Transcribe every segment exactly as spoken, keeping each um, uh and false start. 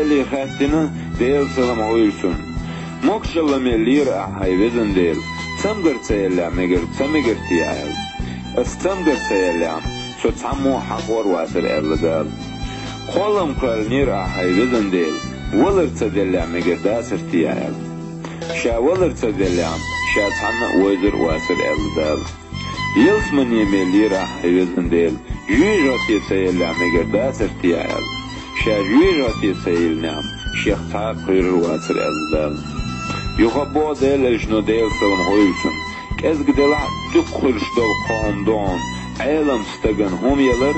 Эле хаьттина, Делан салам хуьлда цунна: «Могашалла мел лийра ахь, хьай везан Дела, цамгар ца елла мегар ца мегар те?» — аьлла. Ас цамгар ца елла, со цхьаммо а хьакхор вацара, аьлла Дала. «Кхоллам кхоьллинера ахь, хьай везан Дела, валар ца делла мегар дацар те?» — аьлла. Ша валар ца делла, ша цхьанна а вовзар а вацара, аьлла Дала. «Ялсамане мел лийра ахь, хьай везан Дела, жоьжахате ца елла мегар дацар те?» — аьлла. Ша жоьжахате ца елла, шех цхьа а кхоьрар вацара, аьлла Дала. Юха а боху Делан элчано, Делан салам хуьлда цунна: «КӀезга делахь а, дукха хуьлуш долу кхо хӀума ду хьуна: Ӏелам стагана хӀума ялар,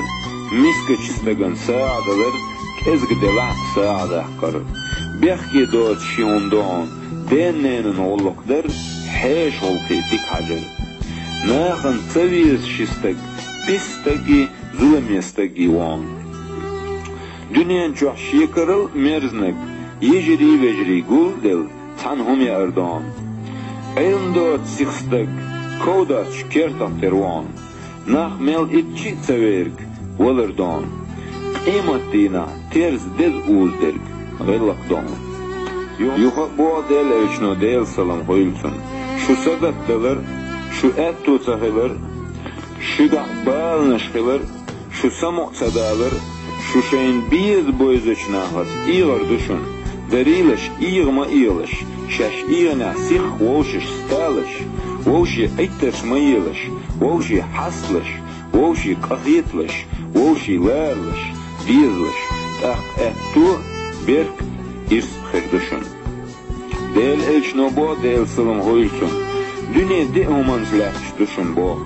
мискачу стагана сагӀа далар, кӀезга делахь а, сагӀа даккхар. Бехке доцу ши хӀума ду хьуна: ден-ненан гӀуллакх дар, хьешан гӀуллакхе дика хьажар. Нахана ца веза ши стаг, пис стаги, зуламе стаги ву хьуна. Дуьнен чохь шекарал мерзаниг, йижарий-вежарий гулделла, цхьана хӀума яар ду хьуна. Ӏилма доцу сиха стаг, ков доцчу кертах тера ву хьуна. Нах мел итт шиъ ца верг валар ду хьуна. Къематдийнахь терза деза узу дерг гӀиллакх ду хьуна». Юха а боху Делан элчано, Делан салам хуьлда цунна: «Шу сагатдалар, шу аьтту ца хилар, шуьгахь баланаш хилар, шу самукъа ца далар, шу шайна беза-бевзачу нахаца эгӀар ду шуна. Дарийлаш, эгӀа ма эгӀалаш, шаьш эгӀанехь сиха вовшашца талаш, вовшийн Ӏиттарш ма елаш, вовшийн хьасталаш, вовшийн къахеталаш, вовшийн ларалаш, дезалаш, тӀаккха аьтту, беркат, ирс хир ду шуна». Делан элчано боху, Делан салам хуьлда цунна: «Дуьне диъ хӀуманца лаьтташ ду шуна боху: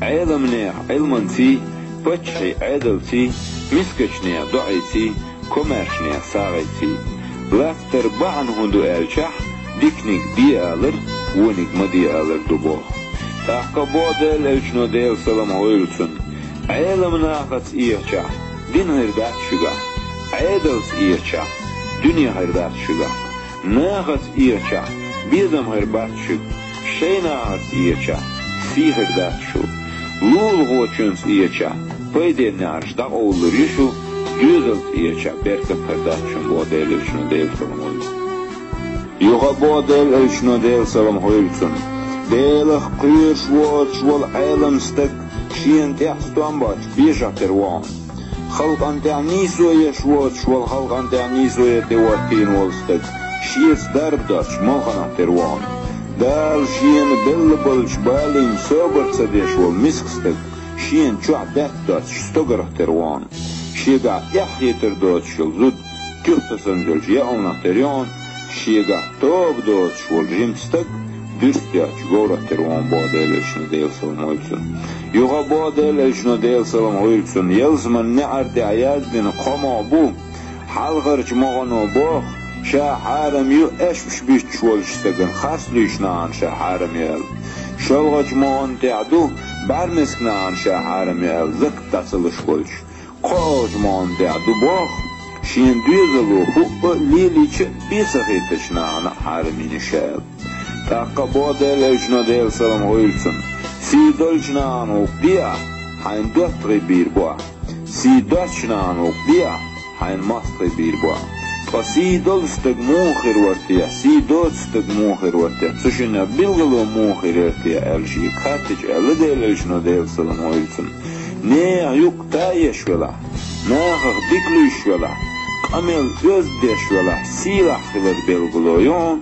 Ӏеламнех Ӏилманций, паччахьий Ӏедалций, мискачнех доӀийций, комаьршнех сагӀийций. Латтара бахьана хӀун ду аьлчахь, диканиг де алар, вониг ма де алар ду боху». ТӀаккха боху Делан элчано, Делан салам хуьлда цунна: «Ӏелам нахаца эгӀачахь, дин хир дац шуьгахь, Ӏедалца эгӀачахь, дуьне хир дац шуьгахь. Нахаца эгӀачахь, безам хир бац шуьга, шайн нахаца эгӀачахь, сий хир дац шу. Лулахочуьнца эгӀачахь, пайденна неӀарш дӀакъовлалур ю шу, доьзалца эгӀачахь, беркат хир дац шуна», — боху Делан элчано, Делан салам хуьлда цунна. Юха а боху Делан элчано, Делан салам хуьлда цунна: «Делах кхоьруш воцуш волу Ӏелам стаг шена тӀехь стом боцчу бешах тера ву хьуна. Халкъана тӀехь нийсо еш воцуш волу, халкъана тӀехь нийсо ян тӀе хӀоттийна волу стаг шеца дарба доцчу молханах тера ву хьуна. Дала шена белла болчу балийна собар ца деш волу миска стаг шена чохь баьтта доцчу стогарх тера ву хьуна. Шегахь эхь хетар доцуш йолу зуда туьха тасанзалчу яалнах тера ю хьуна, шегахь тоба доцуш волу жима стаг дуьрста йоцчу говрах тера ву хьуна», — боху Делан элчано, Делан салам хуьлда цунна. Юха а боху Делан элчано, Делан салам хуьлда цунна: «Ялсаманин неӀар тӀехь яздина кхо могӀа бу. Хьалхарчу могӀано боху, ша хьарам ю аьшпаш буьттуш волчу стагана харц луьйш нахана ша хьарам ю аьлла. ШолгӀачу могӀана тӀехь ду бӀаьрмециг нахана ша хьарам ю аьлла, закат дӀа ца луш волчу. КхоалгӀачу могӀана тӀехь ду боху, шен доьзало хӀуъа а лелийча а бен ца хетачу нахана а хьарам йина ша аьлла». ТӀаккха боху Делан элчано, Делан салам хуьлда цунна: «Сий долчу нахана гӀуллакх де ахь, хьайн доттагӀий бийр бу ахь. Сий доцчу нахана гӀуллакх де ахь, хьайн мостагӀий бийр бу ахь. Ткъа сий долу стаг муха хир вара те, сий доцу стаг муха хир вара те, цу шинна билгало муха хир яра те?» — аьлла шега хаьттича, аьлла Делан элчано, Делан салам хуьлда цунна: «Нехан юкъ таеш велахь, нахах дика луьйш велахь, къамел оьзда деш велахь, сийлахь хилар билгало ю хьуна.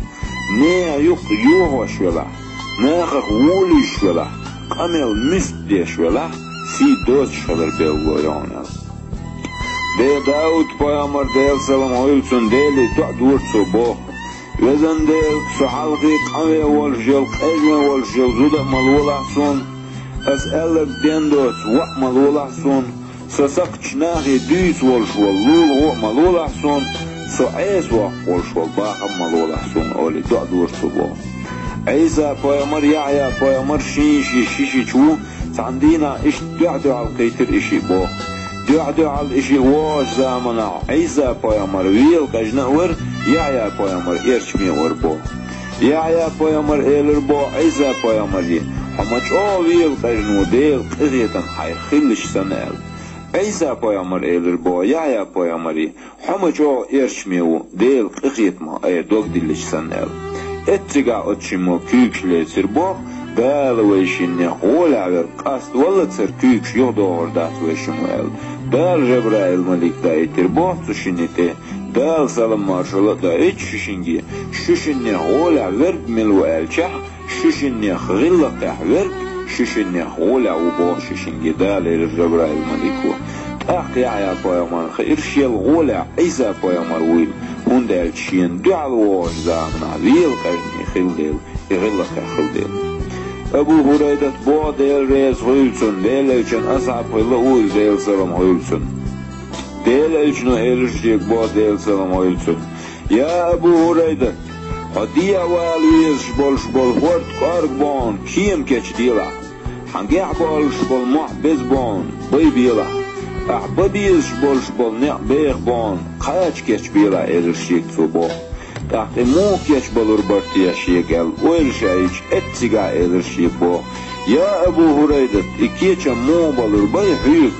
Нехан юкъ йохош велахь, нахах вон луьйш велахь, къамел муьста деш велахь, сий доцуш хилар билгало ю хьуна», — аьлла. Де Дауд-пайхамар, Делан салам хуьлда цунна, Деле доӀа дора цо боху: «Везан Дела, со хьалхе къанвен волуш йолу, къежвен волуш йолу зуда а ма лолахь суна, аса аьлларг ден доцу воӀ а ма лолахь суна, со сакхтачу нахе дуьйцу волуш волу лулахо а ма лолахь суна, со Ӏеса воккхуш волу бахам а ма лолахь суна», — олий доӀа дора цо боху. Ӏийса-пайхамар, Яхьъя-пайхамар шен-шен ши шича ву, цхьана дийнахь иштта дуьхь-дуьхьал кхийтира и шиъ боху. Дуьхь-дуьхьал и шиъ вогӀучу заманахь Ӏийса-пайхамар вела къежна а вара, Яхьъя-пайхамар эрчме а вара боху. Яхьъя-пайхамар элира боху Ӏийса-пайхамаре: «Хьо ма чӀогӀа вела къежна ву, Делан къинхетам хьайх хилча санна», — аьлла. Ӏийса пайхамар элира боху Яхьъя пайхамаре: «Хьо ма чӀогӀа эрчме ву, Делан къинхетамах айхьа дог диллича санна», – аьлла. Эццигахь оцу шиммо куьйгаш лецира боху: «Дала вай шиннех гӀолехь верг къаставаллалц хӀара куьйгаш юхадохур дац вай шиммо», – аьлла. Дала Жабраил-малик даийтира боху цу шинна тӀе. Дала салам-маршалла а доуьйту шу шинге, шу шиннех гӀолехь верг мила ву аьллачохь, шу шиннех гӀиллакхехь верг шу шиннех гӀолехь ву боху шу шинге Дала, элира Жабраил-малико. ТӀаккха Яхьъя пайхамарна хиира шел гӀолехь Ӏийса пайхамар вуйла, хӀунда аьлча шена дуьхьал вогӀучу заманахь вела къежна и хилла дела, и гӀиллакхехь хилла дела. Абу ХӀурайрат боху, Дела реза хуьйла цунна, Делан элчанан асхьаб хилла а ву иза, Делан салам хуьйла цунна. Делан элчано элира шега боху, Делан салам хуьйла цунна: «Я Абу ХӀурайрат, хьо дехьавала везаш болуш болу хӀорд кӀорга бохьун кема кечделахь, хьан гехь болуш болу мохь беза бохьун бай белахь, ахь бан безаш болуш болу некъ беха бохьун кхача кечбелахь», – элира шега цо боху. ТӀаккха и муха кечбалур бара те шега аьлла ойла ша йича, эццигахь элира шега боху: «Я Абу ХӀурайрат, и кечам муха балур бай хьоьга?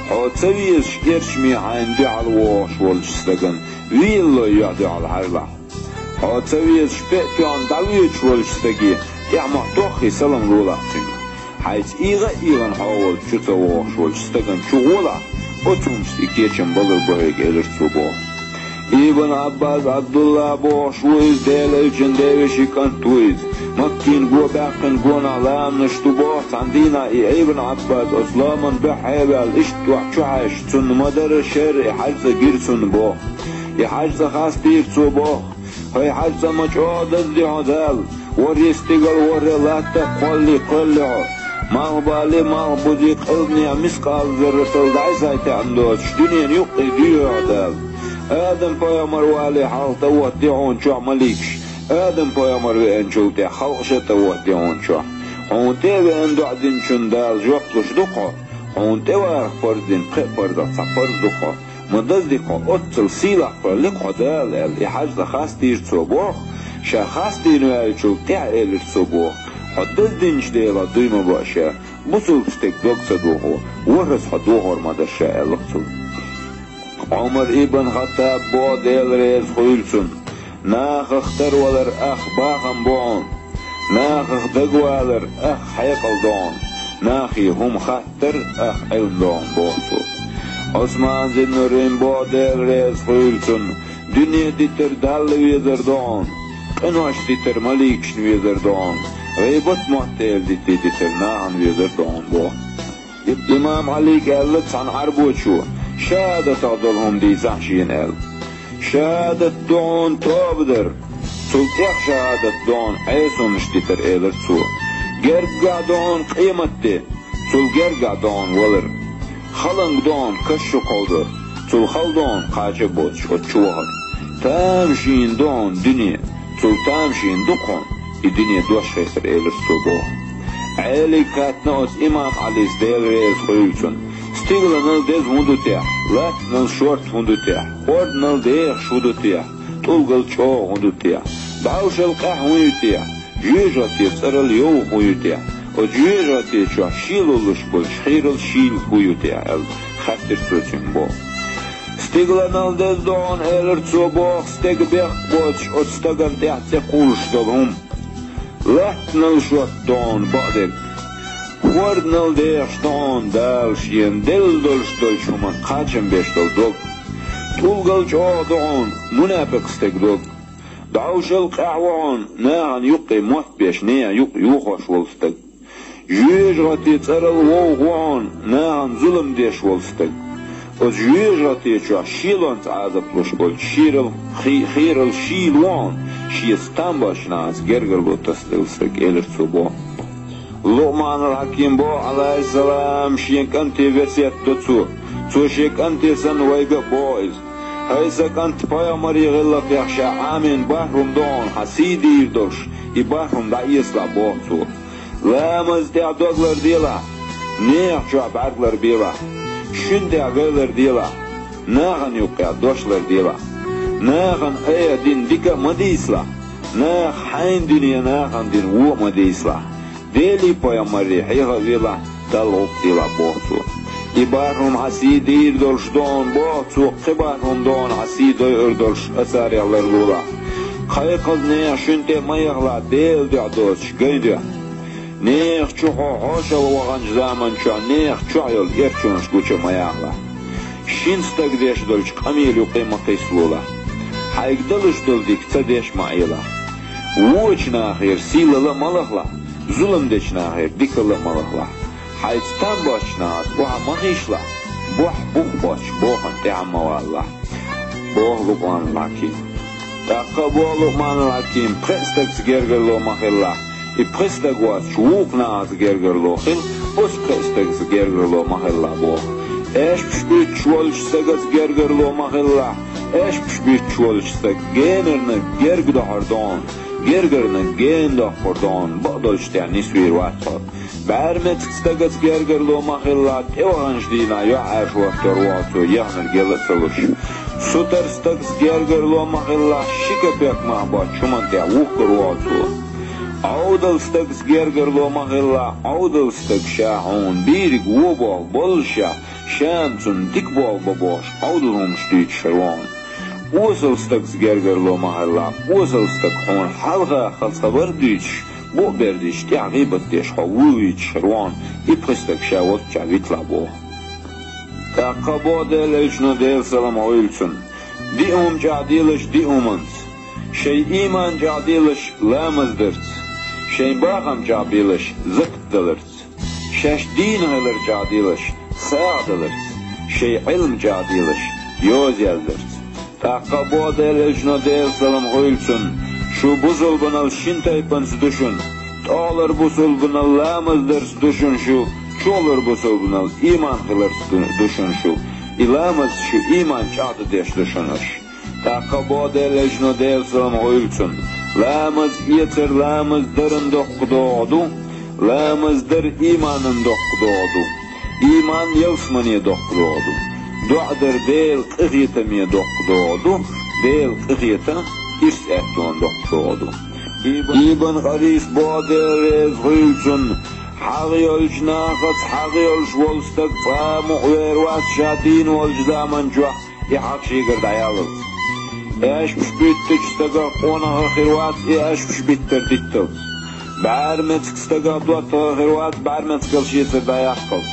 Хьо ца везаш эрчме хьайна дуьхьал вогӀуш волчу стагана велалой юьхь-дуьхьал хьажалахь. Хьо ца везаш пеа тоьхна дӀавоьдуш волчу стаге тӀаьхьа мохь тоххий салам лолахь цуьнга. Хьайца ийгӀа а ийгӀина хьо волчу чу ца вогӀуш волчу стагана чу гӀолахь, оцу хӀуманашца и кечам балур бу хьоьга», – элира цо боху. Ибн Ӏаббас Ӏабдулла бохуш ву иза, Делан элчанан девешин кӀант ву иза. Маккин го баьккхина гонахь ламанаш ду боху, цхьана дийнахь и Ибн Ӏаббас оцу ламанан дуьхьа а ваьлла, иштта дуьхьа чу хьаьжча, цунна ма-дарра шера и хьаьж цӀа гира цунна боху. И хьаьж цӀа хастийра цо боху: «ХӀай хьаьж цӀа, ма чӀогӀа дазди хьо Дала, ворхӀе стигал, ворхӀе латта а кхоллий кхоьлли хьо. Малхбале, малхбузе, къилбанехь мискъал зарратал дӀасатаьӀна доцуш дуьненан юккъе дуьйхьи хьо Дала. Адам-пайхамар вале хьалха тӀеоттаде хьуна чохь маликаш, Адам-пайхамар веанчул тӀаьхьа халкъаш а тӀеоттаде хьуна чохь. Хьуна тӀе а веана доӀа динчунна Дала жоп луш ду-кх хьо, хьуна тӀеваха парз дина кхин а парзах цхьа парз ду-кх хьо. Ма дазди-кх хьо, оццул сийлахь кхоьлли-кх хьо Дала», – аьлла, и хьаьж цӀа хастийра цо боху. Ша хастийна ваьллачул тӀаьхьа элира цо боху: «Хьо даздинчу Делах дуй ма баа ша, бусалба стеган дог ца дохо, ворхӀазза хьо дохор ма дара ша», – аьлла-кх цо. Ӏумар ибн Хаттаб боху, Дела реза хуьйла цунна: «Нахах тарвалар ах бахам бу хьуна, нахах дагавалар ах хьекъал ду хьуна, нахе хӀума хаттар ах Ӏилма ду хьуна», – боху цо. Ӏусман Зиннурин боху, Дела реза хуьйла цунна: «Дуьне дитар Далла везар ду хьуна, къинош дитар маликашна везар ду хьуна, гӀийбат-моттаргӀелла дитар нахана везар ду хьуна», – боху. Имам Ӏалига аьлла цхьана Ӏарбочо: «ШахӀадатах долу хӀума дийцахьа шена», – аьлла. «ШахӀадат ду хьуна тоба дар, цул тӀех шахӀадат ду хьуна Ӏеса хӀуманаш дитар», – элира цо. «Гергахь ду хьуна къематде, цул гергахь ду хьуна валар. Халанга ду хьуна каш чу кховдар, цул хала ду хьуна кхача а боцуш оцу чу вахар. Тамашийна ду хьуна дуьне, цул тамашийна ду-кх хьуна и дуьне дош хетар», – элира цо боху. Ӏелига хаьттина оцу имам Ӏалис, Дела реза хуьйла цунна: «Стигаланал деза хӀун ду техьа? Латтанал шорта хӀун ду техьа? ХӀорданал дехаш хӀун ду техьа? ТӀулгал чӀогӀа хӀун ду техьа? ДӀовшал къаьхьа хӀун ю техьа? ЖоьжагӀате цӀарал йовха хӀун ю техьа? Оцу жоьжагӀате чохь шелолуш болчу хийрал шийла хӀун ю техьа?» – аьлла, хаьттира цо цуьнга боху. «Стигаланал деза ду хьуна, – элира цо боху, – стеган бехк боцуш оцу стагана тӀехь цӀе кхуллуш долу хӀума. Латтанал шорта ду хьуна бакъдерг. ХӀорданал дехаш ду хьуна Дала шена делла долуш долчу хӀуманна кхачам беш долу дог. ТӀулгал чӀогӀа ду хьуна мунепикъ стеган дог. ДӀовшал къаьхьа ву хьуна нахана юккъе мотт беш, нехан юкъ йохош волу стаг. ЖоьжагӀате цӀарал вовха ву хьуна нахана зулам деш волу стаг. Оцу жоьжагӀате чохь шелонца Ӏазап луш болчу шийрал хи-, хийрал шийла ву хьуна, шен стам болчу нахаца гергарло тасаделла стаг», – элира цо боху. Лукъманал Хьаким боху, Ӏалайхиссалам, шен кӀанте весет до цо. Цо шен кӀанте санна вайга а боху иза: «ХӀай сан кӀант, пайхамарийн гӀиллакхех ша Ӏамийна бархӀ хӀума ду хьуна хьан сий дийр долуш, и бархӀ хӀума дӀаэцалахь», – боху цо. «Ламаз тӀехь дог ларделахь, нехан чохь бӀаьрг ларбелахь, шуьнан тӀехь гай ларделахь, нахана юккъехь дош ларделахь. Нахана айхьа дина дика а ма дийцалахь, наха хьайна дина я нахана дина вон а ма дийцалахь. Делий пайхамарий хьеха а велахь, Далла гӀуллакх делахь», – боху цо. И бархӀ хӀума хьан сий дийр долуш догӀун боху цо, кхин бархӀ хӀума догӀун хьан сий дойур долуш асарех ларлолахь. Кхайкхаза нехан шуьнан тӀе ма яхалахь, Делан дуьхьа доцуш гайн дуьхьа. Нехан чу хьо хьошалла ваханчу заман чохь нехан чохь йолу эрчонаш гуча ма яхалахь. Шина стага деш долчу къамелан юкъе ма кхийсалолахь. Хьайга далуш долу дика ца деш ма Ӏелахь. Вочу нахера сийлалла а ма лахалахь, зулам дечу нахера дикалла а ма лахалахь. Хьайца там боцчу нахаца охьа ма хийшалахь, бохь бух боцчу бохана тӀаьхьа ма валалахь, боху Лукъманул Хьаким. ТӀаккха а боху Лукъманул Хьаким: пхеа стагца гергарло ма хилалахь, и пхи стаг воцчу вукху нахаца гергарло хила, оцу пхеа стагца гергарло ма хилалахь, боху. Аьшпаш буьттуш волчу стагаца гергарло ма хилалахь, аьшпаш буьттуш волчу стаг генарниг герга дохьур догӀун, гергарниг гена доккхур догӀун, бакъдолчу тӀехь нисвийр вац хьо. БӀаьрмециг стагаца гергарло ма хилалахь, тӀеваханчу дийнахь юьхьӀаьржа хӀоттор ву хьо цо, яхнарг яла а ца луш. Сутара стагаца гергарло ма хилалахь, ши капек мах боцчу хӀуманна тӀехь вухкур ву хьо цо. Ӏовдал стагаца гергарло ма хилалахь, Ӏовдал стаг ша хьуна бийриг вон боху боллушехь, ша-м цунна дика болу бан бохуш, Ӏовдал хӀуманаш дуьйцуш хир ву хьуна. Осал стагаца гергарло ма хилалахь, осал стаг хьуна хьалха хаза хабар а дуьйцуш, букъ бердича, тӀехь гӀийбат деш хьо вуьйцуш хир ву хьуна, и пхи стаг ша волччохь виталахь, боху. ТӀаккха а боху Делан элчано, Делан салам хуьлда цунна: диъ хӀума чӀагӀделаш диъ хӀуманца, шайн ийман чӀагӀделаш ламаз дарца, шайн бахам чӀагӀбелаш закат даларца, шаьш дийна хилар чӀагӀделаш сагӀа даларца, шайн Ӏилма чӀагӀделаш йоза яздарца. ТӀаккха а боху Делан элчано, Делан салам хуьлда цунна: шу бусулбанал шина тайпанца ду шуна, тӀехулара бусулбанал ламаз дарца ду шуна шу, чухулара бусулбанал ийман хиларца ду, ду шуна шу, и ламазца шу ийман чӀагӀдеш ду шуна аша. ТӀаккха а боху Делан элчано, Делан салам хуьлда цунна: ламаз эцар ламаз даран доккха догӀа ду, ламаз дар ийманан доккха догӀа ду, ийман ялсамане доккха догӀа ду, доӀа дар Делан къинхетаме доккха догӀа ду, Делан къинхетам ирс-аьттонан доккха догӀа ду. Ибн Къаййима боху, Дела реза хуьлда цунна: хьагӀ йолчу нахаца хьагӀ йолуш волу стаг цкъа а мукъавер вац ша дийна волчу заман чохь и хьагӀ шегара дӀаяллалц. Аьшпаш буьттучу стагах къонах а хир вац и аьшпаш биттар дитталц. БӀаьрмециг стагах доттагӀа а хир вац бӀаьрмецигал шецара дӀаяккхалц.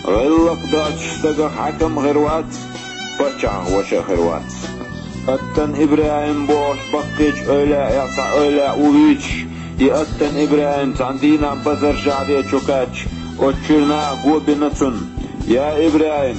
ГӀиллакх доцучу стагах хьаькам а хир вац, паччахьах ваша а хир вац. Аттан ИбрахӀим бохучу баккхийчу эвлаяэх цхьа эвлаяъ ву вуьйцуш, и Аттан ИбрахӀим цхьана дийнахь Басар шахьаре чу кхаьчча, оцу чуьра наха го бина цунна: «Я ИбрахӀим,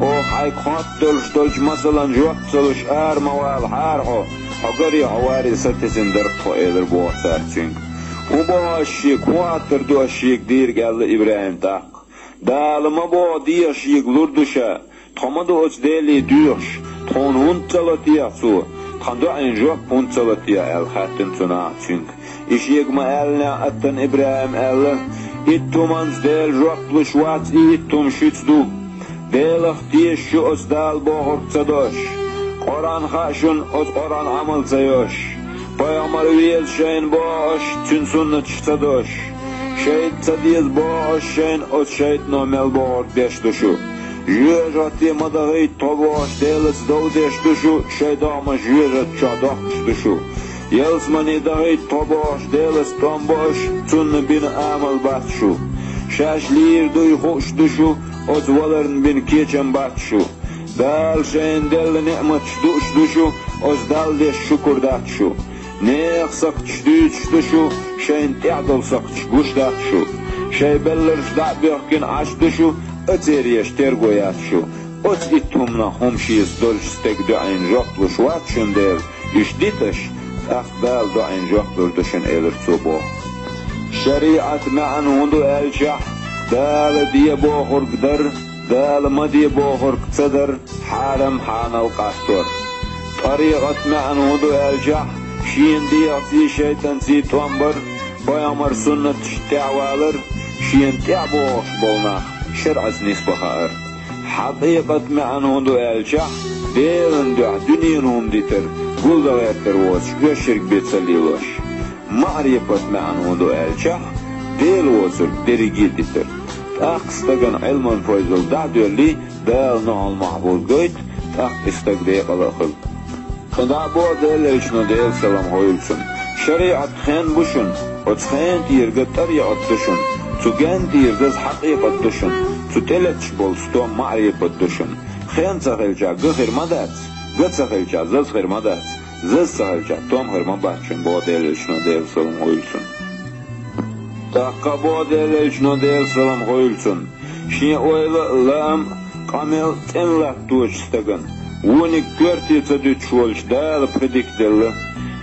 оха хьайга хоттадолуш долчу масалан жоп ца луш ара ма валахьара хьо, хьо гаре хьо варе сатесна дара тхо», — элира боху цара цуьнга. «ХӀун боху ас шега, хӀун хаттар ду ас шега дийриг?» — аьлла ИбрахӀим тӀаккха. «Дала ма боху, деха шега лур ду ша, тхо ма ду оцу Деле доьхуш, тхуна хӀунда ца ло техьа цо, тхан доӀийн жоп хӀунда ца ло техьа?» — аьлла хаьттина цу наха цуьнга. И шега ма-аьллинехь, Аттан ИбрахӀима аьлла: «Итт хӀуманца Дела жоп луш вац, и итт хӀума шуьца ду. Делах теша шу оцу Дала бохург ца до аша. Къуръан хаьа шуна, оцу Къуръан Ӏамал ца йо аша. Пайхамар веза шайна боху аша, цуьнан суннаташ ца до аша. ШайтӀа ца деза боху аша шайна, оцу шайтӀано мел бохург деш ду шу. Жоьжахате ма дахийта тхо бохуш Делаца дов деш ду шу, шайн догӀмаш жоьжахати чохь доккхуш ду шу. Ялсамане дахийта тхо бохуш Делаца тӀом бо аша, цунна бина амал бац шу. Шаьш лийр дуй хууш ду шу, оцу валарна бина кечам бац шу. Дала шайна делла неӀматаш дууш ду шу, оцу Далла деш шукур дац шу. Нехан сакхташ дуьйцуш ду шу, шайна тӀехь долу сакхташ гуш дац шу. Шайн белларш дӀа а боьхкина Ӏаш ду шу, а церан еш терго яц шу. Оцу итт хӀуманах хӀума шеца долчу стеган доӀийн жоп луш вац шуна Дела, уьш дита аша, тӀаккха Дала доӀийн жоп лур ду шуна», — элира цо боху. ШариӀат маьӀна хӀун ду аьлчахь, Дала де бохург дар, Дала ма де бохург ца дар, хьарам-хьанал къастор. ТӀарикъат маьӀна хӀун ду аьлчахь, шена дегӀаций, шайтӀанций тӀом бар, пайхамар суннаташна тӀаьхьавалар, шена тӀаьхьа бохуш болу нах шарӀаца нисбан хаар. Хьакъикъат маьӀна хӀун ду аьлчахь, Делан дуьхьа дуьненан хӀума дитар, гулдан гӀертар воцуш оьшург бен ца лелош. Маърифат маьӀна хӀун ду аьлчахь, Дела воцург дерриге а дитар. ТӀаккха стагана Ӏилман файзал дӀа а доьллий, Дала нохал махьфуз гойту, тӀаккха и стаг декъала а хуьлу. ТӀаккха дӀа а боху Делан Элчано, Делан салам хуьлда цунна: «ШариӀат хен бу шуна, оцу хенан тӀера ган тӀарикъат ду шуна, цу генна тӀера заза хьакъикъат ду шуна, цу тӀелеташ болу стом маӀрифат ду шуна. Хен ца хилча, ган хир ма дац, ган ца хилча, заза хир ма дац, заза ца хилча, том хир ма бац шуна», — боху Делан Элчано, Делан салам хуьлда цунна. ТӀаккха а боху Делан Элчано, Делан салам хуьлда цунна: «Шен ойла а, лаам а, къамел а цӀена латточу стагана вониг коьрте ца дуьтуш волчу Дала пхи дика делла: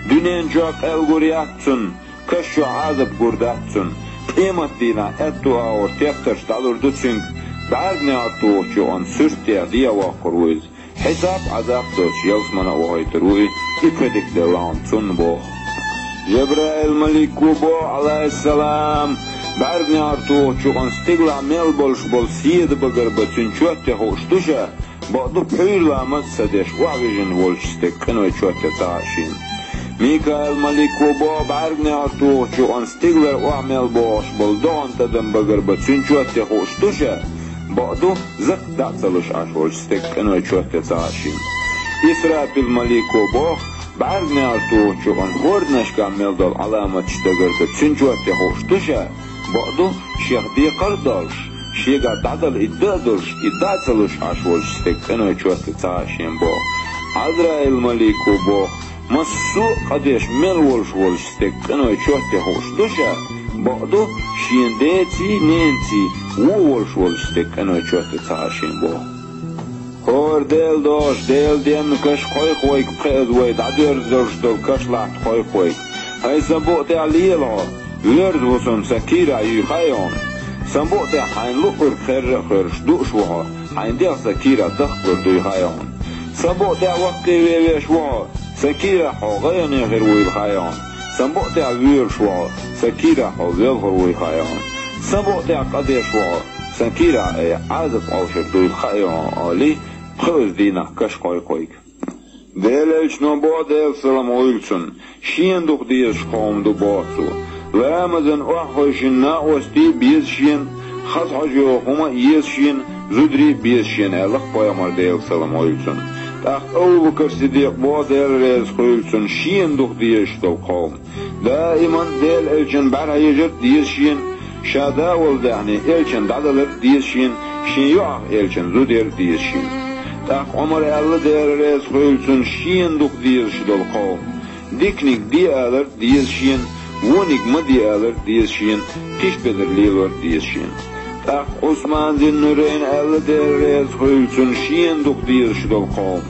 дуьнен чохь къел гур яц цунна, каш чохь Ӏазап гур дац цунна, къематдийнахь аьтту агӀор тептарш дӀалур ду цуьнга, бӀаьрганегӀар тухучу юкъана суьртехь дехьа воккхур ву иза. Хьисап а, Ӏазап а доцуш, ялсамане а вахийтур ву и, и пхи дика делла хьуна цунна», — боху. Жабраил-малико боху, Ӏалайхиссалам: «БӀаьрганегӀар тухучу юкъана стигалахь мел болуш болу седа багарба цуьнан чоьте хууш ду ша? Бакъду, пхьуьйра ламаз а ца деш, охьавижина волчу стеган къиной чоьте ца хаьа шена». Микаил-малико боху: «БӀаьрганегӀар тухучу юкъана стигалара охьа мел богӀуш болу догӀанан тӀадам багарба цуьнан чоьте хууш ду ша? Бакъду, закат дӀа а ца луш Ӏаш волчу стеган къиной чоьте ца хаьа шена». Исрафил-малико боху: «БӀаьрганегӀар тухучу юкъана хӀорданашкахь мел долу Ӏаламаташ дагарба цуьнан чоьте хууш ду ша? Бакъду, шех декхар а долуш, шегахь дӀадала и дан а долуш, и дӀа а ца луш Ӏаш волчу стеган къиной чоьте ца хаьа шена», — боху. Ӏазраил-малико боху: «Массо а къа деш мел волуш волчу стеган къиной чоьте хууш ду ша? Бакъду, шен деций, ненаций вон волуш волчу стеган къиной чоьте ца хаьа шена», — боху. «ХӀора Дела догӀуш, Делан денна каш кхойкху вайга, пхеаза вай дӀадоьрзуш долу каш латта кхойкху вайга. ХӀай сан букъа тӀехь лела хьо, воьрзу хӀусам сан кийрахь юй хаьий хьуна? Сан букъа тӀехь хьайна луъург херра а херш дууш ву хьо, хьайн дегӀ сан кийрахь дахкалур дуй хаьий хьуна? Сан букъа тӀехь ваккхий вен веш ву хьо, сан кийрахь хьо гӀайгӀане хир вуйла хаьий хьуна? Сан букъа тӀехь воьлуш ву хьо, сан кийрахь хьо велхар вуй хаьий хьуна? Сан букъа тӀехь къа деш ву хьо, сан кийрахь айхьа Ӏазап къовшар дуйла хаьий хьуна», — олий, пхеаза дийнахь каш кхойкху вайга. Делан Элчано боху, Делан салам хуьлда цунна: «Шена дукха дезаш кховма ду, — боху цо, — ламазан охьахевшина накъостий а беза шена, хаза хьожа йогӀу хӀума а еза шена, зударий а беза шена», — аьлла-кх пайхамар, Делан салам хуьлда цунна. ТӀаккха Абу-Бакр Сиддикъ боху, Дела реза хуьлда цунна: «Шена дукха дезаш долу кховма». Даиман Делан Элчан бӀаьрахьежар а деза шена, ша да а волу даьхни Элчан дӀадалар а деза шена, шен йоӀах Элчан зуда яр а деза шена. ТӀаккха Ӏумара аьлла, Дела реза хуьлда цунна: «Шена дукха дезаш долу кховма». Диканиг де алар а деза шена, вониг ма де алар а деза шена, тиша безар лелор а деза шена. ТӀаккха Ӏусман Зиннурайна аьлла, Дела реза хуьлда цунна: «Шена дукха дезаш долу кховма».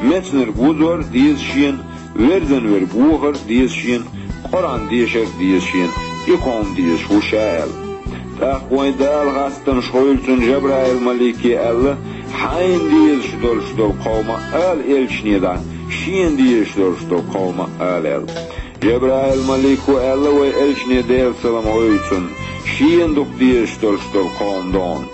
Мецнарг вузор а деза шена, верзан верг вохар а деза шена, Къуръан дешар а деза шена, и кховма дезаш ву ша аьлла. ТӀаккха вайн Дала хастамаш хуьлда цунна Жабраил-малике аьлла: «Хьайна дезаш долуш долу кховма ала Элчане дӀа, шена дезаш долуш долу кховма ала», — аьлла. Жабраил-малико аьлла вайн Элчане, Делан салам хуьлда цунна: «Шена дукха дезаш долуш долу кховма ду хьуна.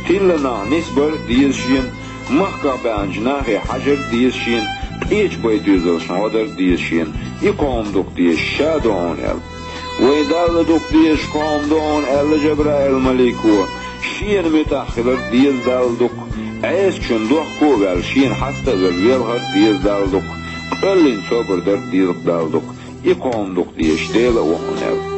Тилла нах нисбар а деза шена, махках баьхначу нахе хьажар а деза шена, къечу бай доьзалшна гӀо дар а деза шена, и кховма дукха дезаш ша ду хьуна», — аьлла. «Вайн Далла дукха дезаш кховма ду хьуна», — аьлла Жабраил-малико, — «шена муьтӀахь хилар деза Далла дукха, Ӏесачун дохко а ваьлла, шена хьаста а велла, велхар а деза Далла дукха, къоьллина собар дар а деза Далла дукха, и кховма дукха дезаш Дела а ву хьуна», — аьлла.